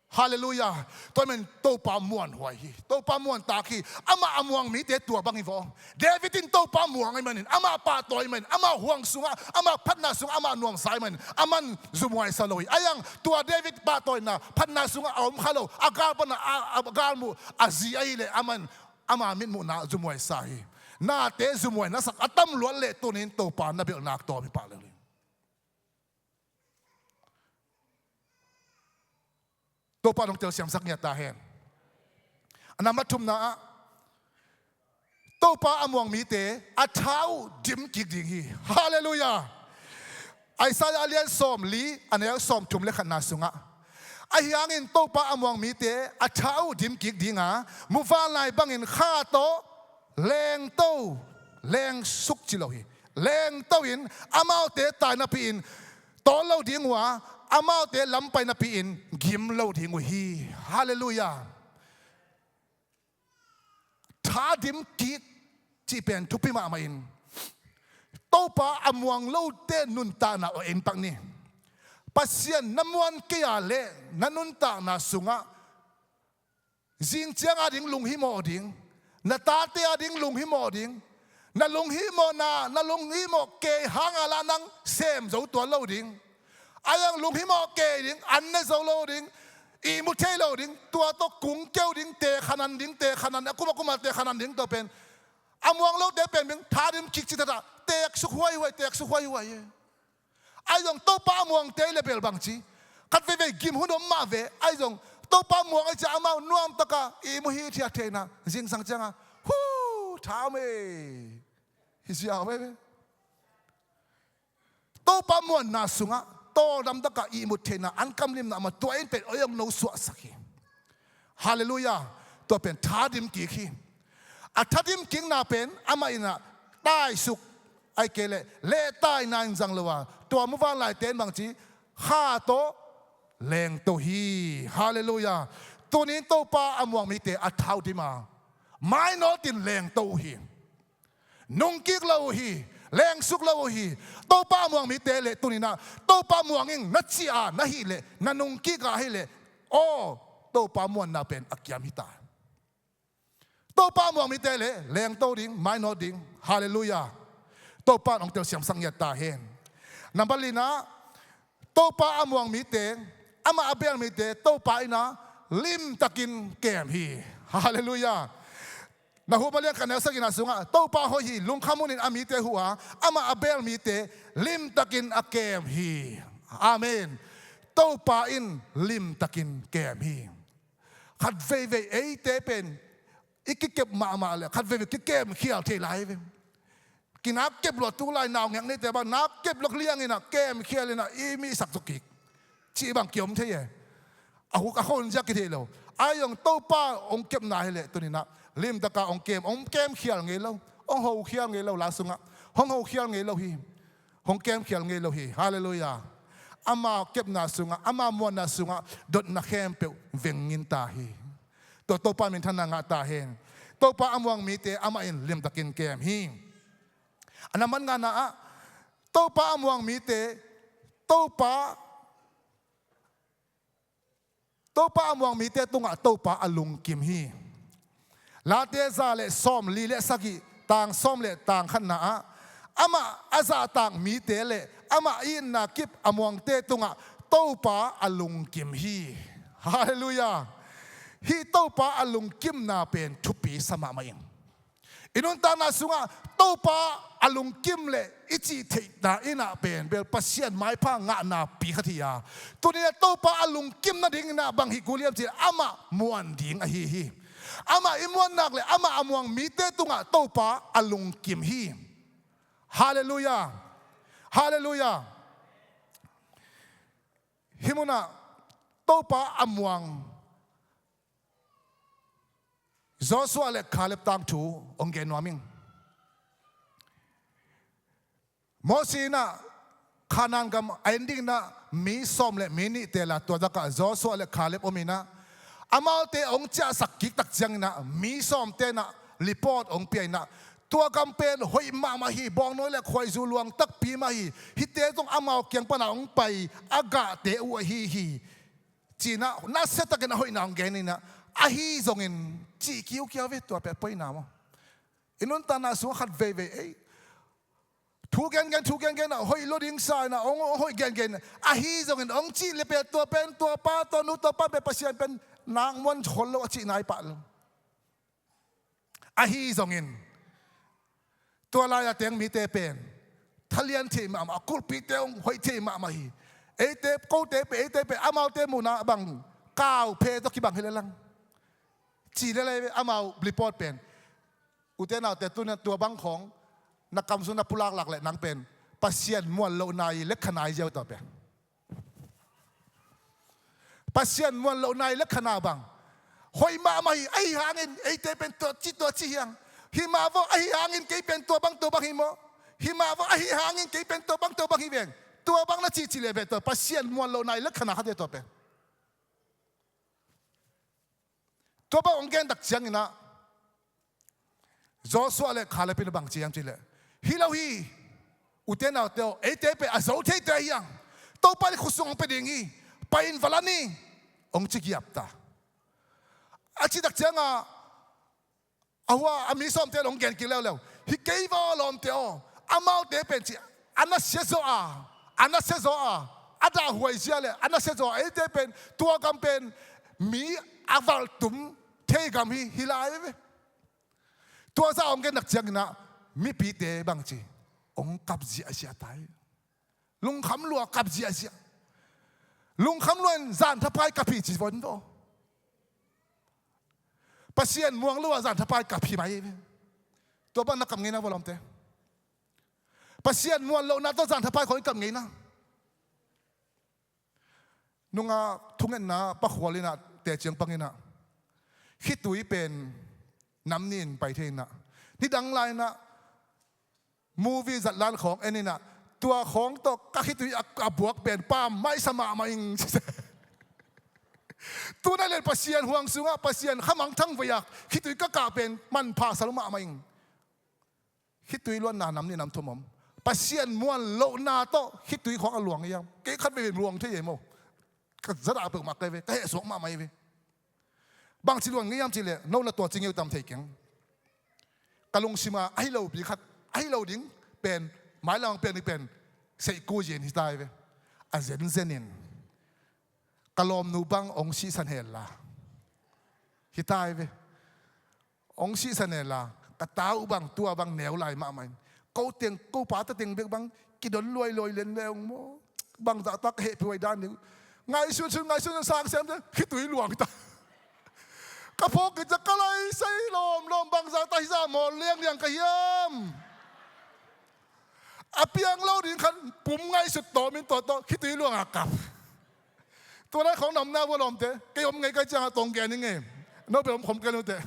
Halleluiah. Tua ahih manin Topa muanhuai hi. Topa muantak hi. Amah a muang mite tua bang hi vaw. David in Topa muang ahih manin, amah pahtawi ahih manin, amah huang sungah, amah phatna sungah amah nuamsa ahih manin, aman zumhuai sa lo hi. Ahi zong tua David pahtawina, phatna sungah a om kha lo, a gal panah a, a galmuh a zi ahih leh aman ama mitmuhna zumhuai sa hi. Nate zumhuai na sak a tam luat leh tuni-in Topa na belhnak tawm hi pah lo hi. Topa in hong telsiamsak ngiat ta hen. A nambat thumna ah, Topa a muang mite a tha uh dim kik ding hi. Halleluiah. Isaiah a lian sawmli a neu sawmthum le khatna sungah, ahi hangin Topa a muang mite a tha uh dim kik ding a, muvanlai bangin kha tawh lengto, lengsuk ci lo hi. Lengto in amaute tai napi-in tawl lo ding uh a, amaute lam pai napi-in gim lo ding uh hi. Halleluiah. Tha dim kik cih pen thupi mahmah in, Topa a muang lote nuntakna aw en pak ni. Pasian na muan kei a leh na nuntakna sungah zing ciang a ding lunghimawh ding, na tate a ding lunghimawh ding, na lunghimawhna, na lunghimawh kei hang a lah nang sem zo tuan lo ding. Ahi zong lunghimawh kei ding, an ne zo lo ding, ihmu thei lo ding, tua tawh kung keu ding, teekhanan ding, teekhanan, a kum a kum a teekhanan ding tua pen. A muang lote pen beng tha dim kik cih taktak, teeksuk huaihuai, teeksuk huaihuai. Ahi zong Topa a muangte i le bel bangci, khat veivei gim hun om mah ve. Ahi zong Topa a muang ahi ciah amau nuamtaka ihmu hithiat theihna, zingsang cianga, hu, tha om e. I ziau veve. Topa muanna sungah tawldam takah ihmut theihna, an kamlimna mah tua in pen oi hong nosuahsak hi. Halleluiah. Tua pen thadim kik hi. A thadim kikna pen amah in ah taisuk, ahih kei leh lehtaina in zang lo a, tua muvanlaite in bangci, kha tawh lengto hi. Halleluiah. Tunin Topa a muang mite a thau dim a, mainawt in lengto uh hi. Nungkik lo uh hi. Lengsuk lo uh hi. Topa a muang mite leh tuninah Topa muang ing na cih a na hih leh, na nungkik a hih leh, aw, Topa muanna pen a kiam hi ta. Topa a muang mite leh lengto ding, mainawt ding. Halleluiah. Topa in hong telsiamsak ngiat ta hen. Nambat linah, Topa a muang mite, amah a beel mite Topa in ah limtakin kem hi. Halleluiah. Nahum a lian khat neu sagihna sungah, Topa hoih hi, lungkham hunin a mite huh a, amah a beel mite limtakin a kem hi. Amen. Topa in limtakin kem hi. Khat veivei eite pen i kikep mahmah leh khat veivei kikemkhial thei lai ve. Kinak kep lua, tulai naungek neite bang nak kep lua liang in ah kemkhial in ah i mihsak zuk kik cih bang kiom thei e. A huk a khon ziak kithei lo. Ai zong Topa hong kepna hi leh tuninah limtaka hong kem, hong kemkhial ngei lo, hong hokhial ngei lo, la sungah hong hokhial ngei lo hi. Hong kemkhial ngei lo hi. Halleluiah. Ama kepna sungah, ama muanna sungah dotna khempeuh vengin ta hi. Tua Topa minthanna ngah ta hen. Topa a muang mite amah in limtakin kem hi. A nambat ngana ah, Topa a muang mite, Topa, Topa a muang mite tungah Topa a lungkim hi. Late za le sawmli le sagih, tang sawm le tang khatna ah, amah a zahtak mite le amah itna kip a muangte tungah Topa a lungkim hi. Halleluiah. Hih Topa a lungkimna pen thupi sa mahmah ing. I nuntakna sungah Topa a lungkim le i cih theihna in ah pen bel Pasian maipha ngahna pi khat hi a, tuni a Topa a lungkim nading in ah bang hi kul hiam cih leh amah muan ding ahi hi. Amah i muan nak le amah a muang mite tungah Topa a lungkim hi. Halleluiah. Halleluiah. Hih munah Topa a muang Joshua le Caleb tangthu hong gen nuam ing. Mosi in ah Kanaan gam a en ding in ah mi sawm le mi nih teel a, tua takah Joshua le Caleb om in ah, amaute hong ciahsak kik tak ciangin ah mi sawmte in ah report hong pia in ah, tua gam pen hoih mahmah hi, bawngnawi le khuaizu luang takpi mah hi, hihte zong amau kiang pan a hong pai a gahte uh ahi hi, ci-in ah nasiatakin a hoihna hong gen in ah, ahi zongin cih kiukiau ve, tua pen a poina maw. I nuntakna sungah khat veivei ei thu gengen, thu gengen ah hoih lo ding sa in ah hong, hong hoih gengen, ahi zongin hong cih le pen tua pen tua pa tua nu tua pa pen Pasian pen nak muan khol lo a cih nai pah lo. Ahi zongin tua lai-a teng mite pen thalian thei mahmah, a kulhpite hong hoih thei mahmah hi. Eite, kote pen, eite pen amaute muhna bang kauphe tawh kibang hi le lang ci le lai ve amau report pen. Ute naute, tuna tua bang khawng na kam sung na pulaklak leh nang pen Pasian muan lohna i lekha nai ziau, tua pen Pasian muan lohna i lekha na bang hoih mahmah hi. Ahi hangin eite pen tua ci tua ci hi hang. Hi mah vaw, ahi hangin kei pen tua bang tua bang hi maw. Hi mah vaw, ahi hangin kei pen tua bang tua bang hi veng. Tua bang na cihcih leh ve, tua Pasian muan lohna i lekha na khat hi, tua pen. Tua bang hong gen tak ciangin ah Joshua le Caleb in a bang ci hiam cih leh, hi lo hi, ute naute aw, eite pen a zo theite ahi hang, Topa in khut sung hong pia ding hi, pai in va la ni, hong ci giap ta. A cih tak ciangah a hua a mi sawmte hong gen kik leuleu. Hi kei vaw lawmte aw, amaute pen ci a nasia zaw a, a nasia zaw a, a dahhuai zia le a nasia zaw a, eite pen tua gam pen mi a valhtum thei gam hi, hi lai ve. Tua zah hong gen nak ciangin ah mipite bang ci, hong kap ziahziah ta hi. Lungkham lua, kap ziahziah. Lungkham lua in zan thapai kap hi ci von vaw. Pasian muang lua zan thapai kap hi mai hi ve. Tua bang na kap ngei na vaw lawmte. Pasian muan lohna tawh zan thapai khawng i kap ngei na. Nunga thungetna pakhual inah teciang panginah khitui pen nam nih in pai thei inah, nidang lai inah movie zatlan khawng en inah, tua khawng tawh ka khitui a, a buak pen pam maisa mahmah ing. Tunah len Pasian huang sungah Pasian khamangthang vei-a khitui ka kah pen manpha sa lo mahmah ing. Khitui luanna nam nih nam thum om. Pasian muan lohna tawh khitui khawng a luang hiam? Kei khat vei luang thei ei maw? Ka zadah peuhmah kei ve, ka hehsuak mahmah hi ve. Bangci luang ngei hiam cihleh, no na tua ci ngei uh tam thei keng. Ka lungsim a ahi lo bik khat, ahi lo ding pen, mailam pian ding pen seihku zen hi ta hi ve. A zenzenin ka lawmnu bang hong sihsan hel la hi ta hi ve. Hong sihsan hel la, ka ta uh bang tua bang neu lai mahmah in, ko teng, ko pa ta teng bek bang kidon luailuai lian le hong maw. Bangzah ta ka hehpih uh ai dan ding. Ngaihsun sun, ngaihsun sun, sang siam te khitui luang ta. Ka phawk kei ciang ka lai sai lawmlawm, bangzah ta hi zah mawl liangliang ka hiam? A piang lo ding khan pum ngaihsut tawmin tawh tawh khitui luang a kap. Tua lai khawng na omna vua lawmte, kei om ngei kai ciangah tawng gen ing ei. No pen om khom kei lo teh.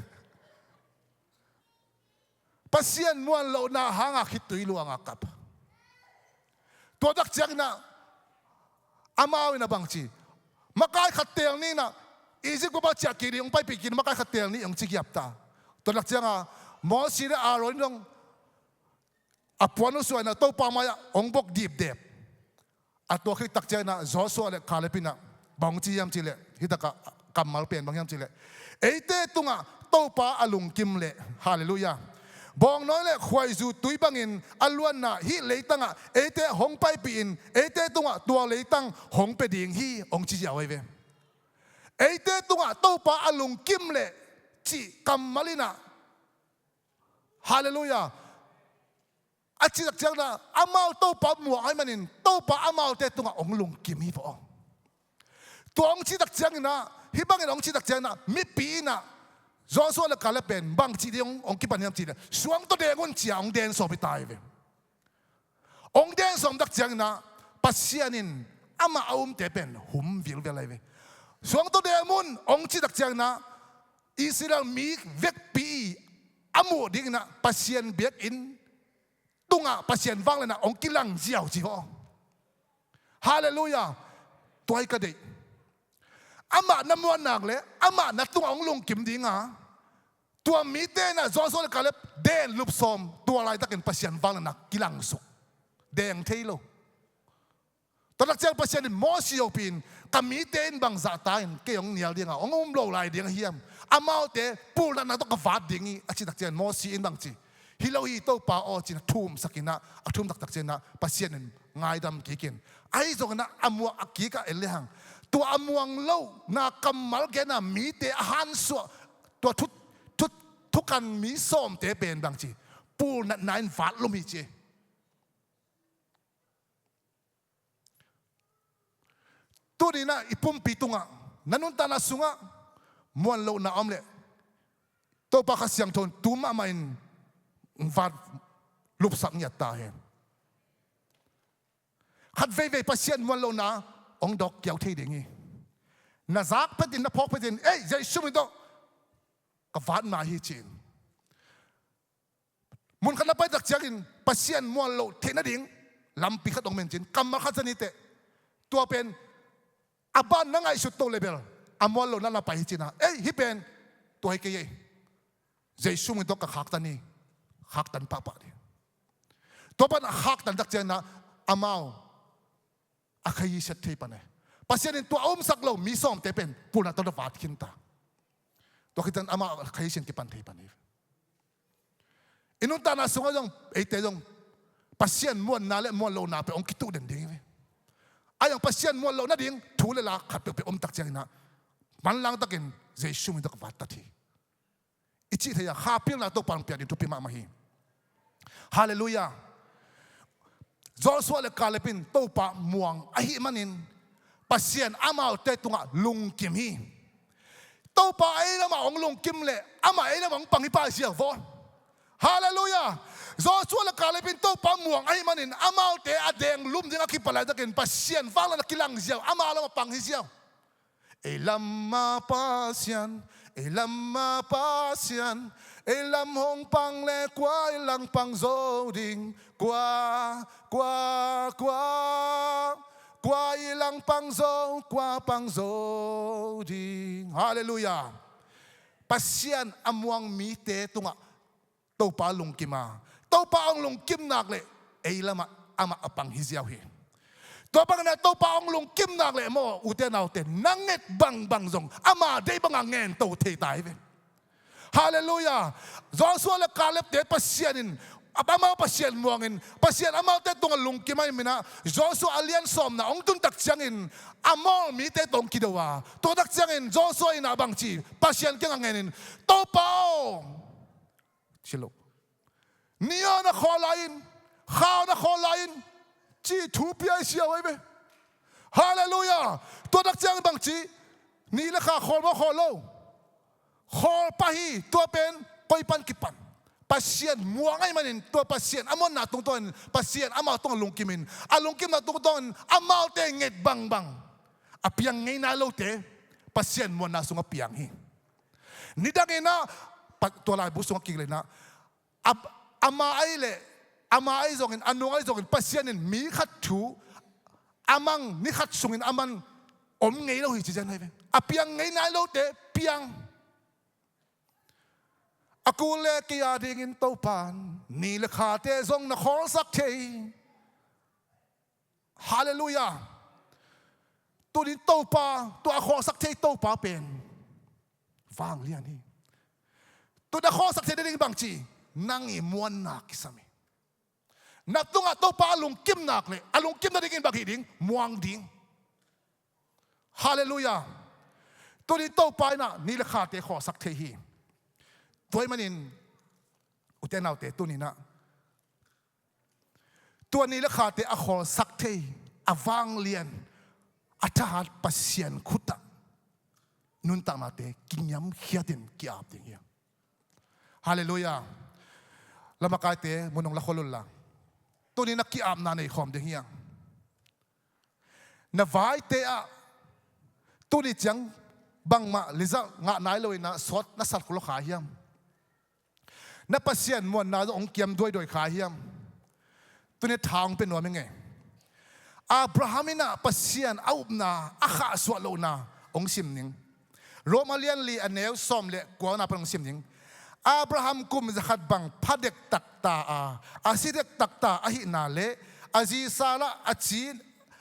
Pasian muan lohna hanga khitui luanga kap. Tua tak cianginah amau inah bangci, makai khat teel ni inah, Egypt gua bang ciah kik ding hong paipih kik, makai khat teel ni hong ci giap ta. Tua tak cianga Mosi le Aaron in dong a puan uh suah inah Topa mai-ah hong bok dipdep. A tua khit tak cianginah Joshua le Caleb inah bang hong ci hiam cihleh, hih takah kammal pen bang hiam cihleh, eite tungah Topa a lungkim leh, halleluiah, bawngnawi le khuaizu tui bangin a luanna hih leitangah eite hong paipih in, eite tungah tua leitang hong pia ding hi, hong ci ziau ahi ve. Eite tungah Topa a lungkim leh cih kammal inah, halleluiah, a cih tak cianginah amau Topa muang ahih manin Topa amaute tungah hong lungkim hi vaw. Tua hong cih tak cianginah, hih bangin hong cih tak cianginah mipi inah Joshua le Caleb pen bangci ding hong, hong kipan hiam cihleh, suang tawh deng un cia hong den sawm hi ta hi ve. Hong den sawm tak cianginah Pasian in amah a umte pen hum vilvel ahi ve. Suang tawh deng un hong cih tak cianginah Israel mi vekpi a muh dinginah Pasian biakinn tungah Pasian vangliatna hong kilang ziau ci vaw. Halleluiah. Tua hi ka deih. Amah na muan nak le amah na tungah hong lungkim dinga, tua mite inah Joshua le Caleb den lup sawm, tua laitakin Pasian vangliatna kilangsuk. Deng thei lo. Tua tak ciang Pasian in Mosi hopih in, ka mite in bangzah ta in kei hong nial dinga hong um lo lai ding ahi hiam? Amaute pulnatna tawh ka vat ding hi, a cih tak ciang Mosi in bangci, hi lo hi Topa aw, ci-in a thumsak inah, a thumsak tak cianginah Pasian in ngaidam kikin, ahi zonginah a muak a kikah en lehang, tua a muang lohna kammal gena mite a hansuah, tua thu, thu, thukan mi sawmte pen bangci, pulnatna in vatlum hi ci. Tuninah i pumpi tungah, na nuntakna sungah muan lohna om leh Topa Kha Siangtho in tu mahmah in vat lupsak ngiat ta hen. Khat veivei Pasian muan lohna hong dawk kiau thei ding hi. Na zak phetin, na phawk phetin, ei, Jesu min tawh ka vat mah hi ci-in. Mun khat na pai tak ciangin Pasian muan loh theih nading lampi khat hong men cin, kammal khat zani teh. Tua pen a ban na ngaihsut to le bel a muan lohna na pai hi cina. Ei, hih pen tua hi kei ei. Jesu min tawh ka khaktan hi. Khaktan pahpah ding. Tua pan a khaktan tak ciangin ah amau a khaisiat thei pan e. Pasian in tua a umsak lo mi sawmte pen pulna tawh na vat khin ta. Tua khit ciang amah a khaisiat kipan thei pan hi. I nuntakna sungah zong eite zong Pasian muanna le muan lohna peuh hong kituh den ding hi. A zong Pasian muan loh nading thu le la khat peuhpeuh om tak ciangin ah manlang takin Jesu min tawh ka vat ta hi. I cih thei a, kha pilna Topa hong piak ding thupi mahmah hi. Halleluiah. Joshua le Caleb in Topa muang ahih manin Pasian amaute tungah lungkim hi. Topa ei lamah hong lungkim leh amah ei lamah hong pang hi pah ziau vaw. Halleluiah. Joshua le Caleb in Topa muang ahih manin amaute a deng lum ding a kipan laitakin Pasian vanglian a kilang ziau, ama lam a pang hi ziau. Ei lam a Pasian, ei lam a Pasian, ei lam hong pang le kua i lang pang zo ding, kua, kua, kua, kua i lang pang zo, kua pang zo ding. Halleluiah. Pasian a muang mite tungah Topa lungkim a, Topa hong lungkim nak leh ei lamah amah a pang hi ziau hi. Tua bangin ah Topa hong lungkim nak leh maw, ute naute, na nget bangbang zong ama deih bangah ngen to thei ta hi ve. Halleluiah. Joshua le Caleb te Pasian in, amau Pasian muangin, Pasian amaute tungah lungkim ahih manin ah Joshua a lian sawmna hong tun tak ciangin Amor mite tawh hong kido a, tua tak ciangin Joshua in ah bangci, Pasian kiangah ngenin, Topa aw, ci lo. Ni aw na khawl lai-in, kha aw na khawl lai-in, ci thu pia hi ziau ahi ve. Halleluiah. Tua tak ciangin bangci, ni le kha khawl maw, khawl lo? Khawl pah hi. Tua pen koi pan kipan? Pasian muang ahih manin tua Pasian a muanna tungtawnin Pasian amau tungah lungkimin, a lungkimna tungtawnin amaute nget bangbang, a piang ngei nai lote Pasian muanna sungah piang hi. Nidangin ah, pa-, tua laibu sungah kik leh in ah, a, ama ahi leh, ama ahi zongin, a nung ahi zongin, Pasian in mi khat thu a mang ni khat sungin a man om ngei lo hi ci zen ahi ve. A piang ngei nai lote piang. A kul le kei a dingin Topan ni le khate zong na khawlsak thei. Halleluiah. Tuni Topa, tua a khawlsak thei Topa pen vanglian hi. Tua a khawlsak thei nading bangci, nang i muanna kisam hi. Na tungah Topa a lungkim nak leh a lungkim nadingin bang hih ding? Muang ding. Halleluiah. Tuni Topa in ah ni le khate khawlsak thei hi. Tua ahih manin, ute naute, tuni in ah tua ni le khate a khawlsak thei, a vanglian, a thahat Pasian khutah nuntaknate kiniamkhiatin ki-ap ding hi. Halleluiah. Lamakaite, mun hong la khol un la. Tuni in ah ki-apna nei khawm ding hi. Na vaite ah tuni ciang bangmah result ngah nai lo in ah sawt na sat khol kha hiam? Na Pasian muanna zong hong kiam duaiduai kha hiam? Tuni tha hong pia nuam ing ei. Abraham in ah Pasian a upna, a khahsuah lohna hong sim ning. Rom a lian li a neu sawm le kuana pan hong sim ning. Abraham kum zakhat bang pha dektak ta a, a si dektak ta ahihna le a zi Sarah a ci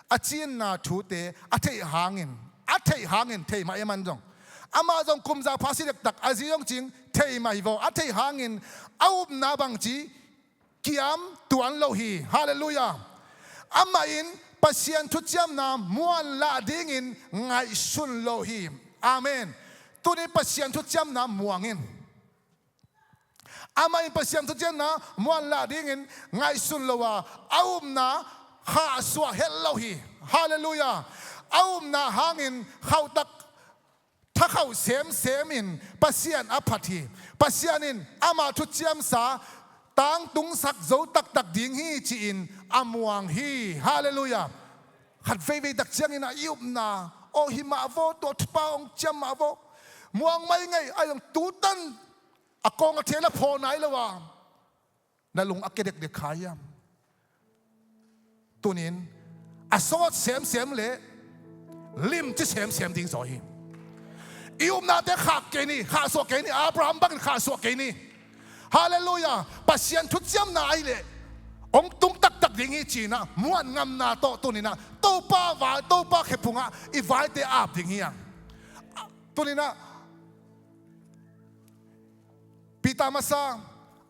a cinna thute a theih hangin, a theih hangin, thei mah e, aman zong, amah zong kum za pha si dektak, a zi zong cing thei mah hi vaw, a theih hangin a upna bangci kiam tuan lo hi. Halleluiah. Amah in Pasian thuciamna muanlah dingin ngaihsun lo hi. Amen. Tuni Pasian thuciamna muang in. Amah in Pasian thuciamna muanlah dingin ngaihsun lo a, a upna khahsuah het lo hi. Halleluiah. A upna hangin khauhtak thakhauh semsem in Pasian a phat hi. Pasian in ama thuciamsa tangtungsak zo taktak ding hi ci-in a muang hi. Halleluiah. Khat veivei tak ciangin ah i upna, aw, hi mah vaw, tua thupa hong ciam mah vaw, muang mai ngei, a zong tutan a kawng a thei la phaw nai lo a, na lung a kia dekdek kha hiam? Tunin a sawt semsem le limci semsem ding zaw hi. I upnate khak kei ni, khahsuah kei ni, Abraham bangin khahsuah kei ni. Halleluiah. Pasian thuciamna ahih leh hong tung taktak ding hi ci-in ah muan ngamna tawh tunin ah Topa vai, Topa khephungah i vaite ap ding hi hang. Tunin ah Peter masa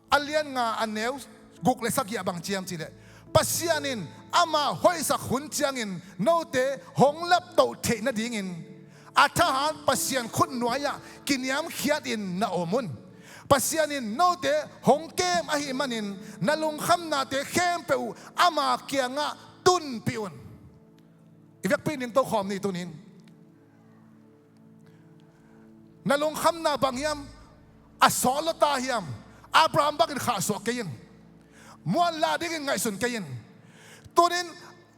a lian nga a neu guk le sagih ah bang ci hiam cih leh, Pasian in ama hoihsak hun ciangin note hong laptoh theih nadingin a thahat Pasian khutnuai-ah kiniamkhiatin na om un. Pasian in note hong kem ahih manin na lungkhamnate khempeuh uh ama kiangah tunpih un. I vekpi ning tokhawm ni tunin. Na lungkhamna bang hiam? A sawt lo ta hiam? Abraham bangin khahsuah kei in. Muan la dingin ngaihsun kei in. Tunin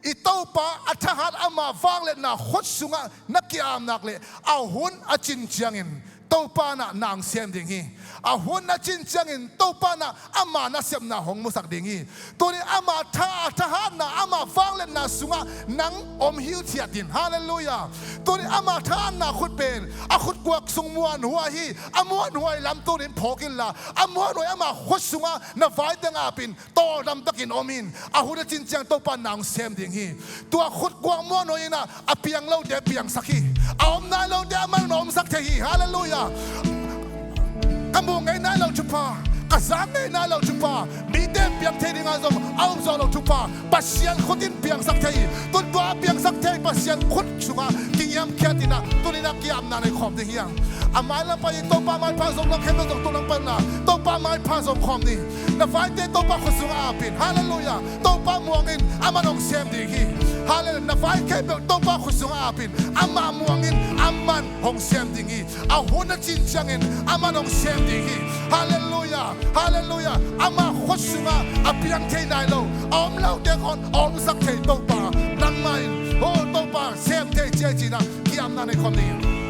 i Topa a thahat ama vangliatna khut sungah na ki-ap nak leh a hun a cin ciangin Topa in ah nang sem ding hi. A hun a cin ciangin Topa in ah ama nasepna hong musak ding hi. Tunin ama tha, a thahatna, ama vangliatna sungah nang om hithiat in. Halleluiah. Tunin ama thahatna khut pen a khutkuak sung muanhuai hi. A muanhuai lam tunin phawk inla, a muanhuai ama khut sungah na vaite ngap in, tawldam takin om in. A hun a cin ciang Topa in nang sem ding hi. Tua khutkuak muanhuai in ah a piang lote piangsak hi. A om nai lote aman omsak thei hi. Halleluiah. Ka muh ngei nai lo thupha, ka zak ngei nai lo thupha, mite piang thei dingah zong a om zawh lo thupha Pasian khut in piangsak thei hi. Tun tua a piangsak thei Pasian khut sungah kingiamkhiat in ah tunin ah ki-apna nei khawm ding hi hang. A mailam pai in Topa maipha zong, na khempeuh zong tun hong pan in ah Topa maipha zong khawm ni. Na vaite Topa khut sungah ap in. Halleluiah. Topa muang in, aman hong sem ding hi. Halleluiah. Na vai khempeuh Topa khut sungah ap in. Amah muang in, aman hong sem ding hi. A hun a cin ciangin aman hong sem ding hi. Halleluiah. Halleluiah. Ama khut sungah a piang thei nai lo, a om lote khawng a omsak thei Topa, nangmah in, oh Topa, sem thei ciai ci-in ah ki-apna nei khawm ding hi.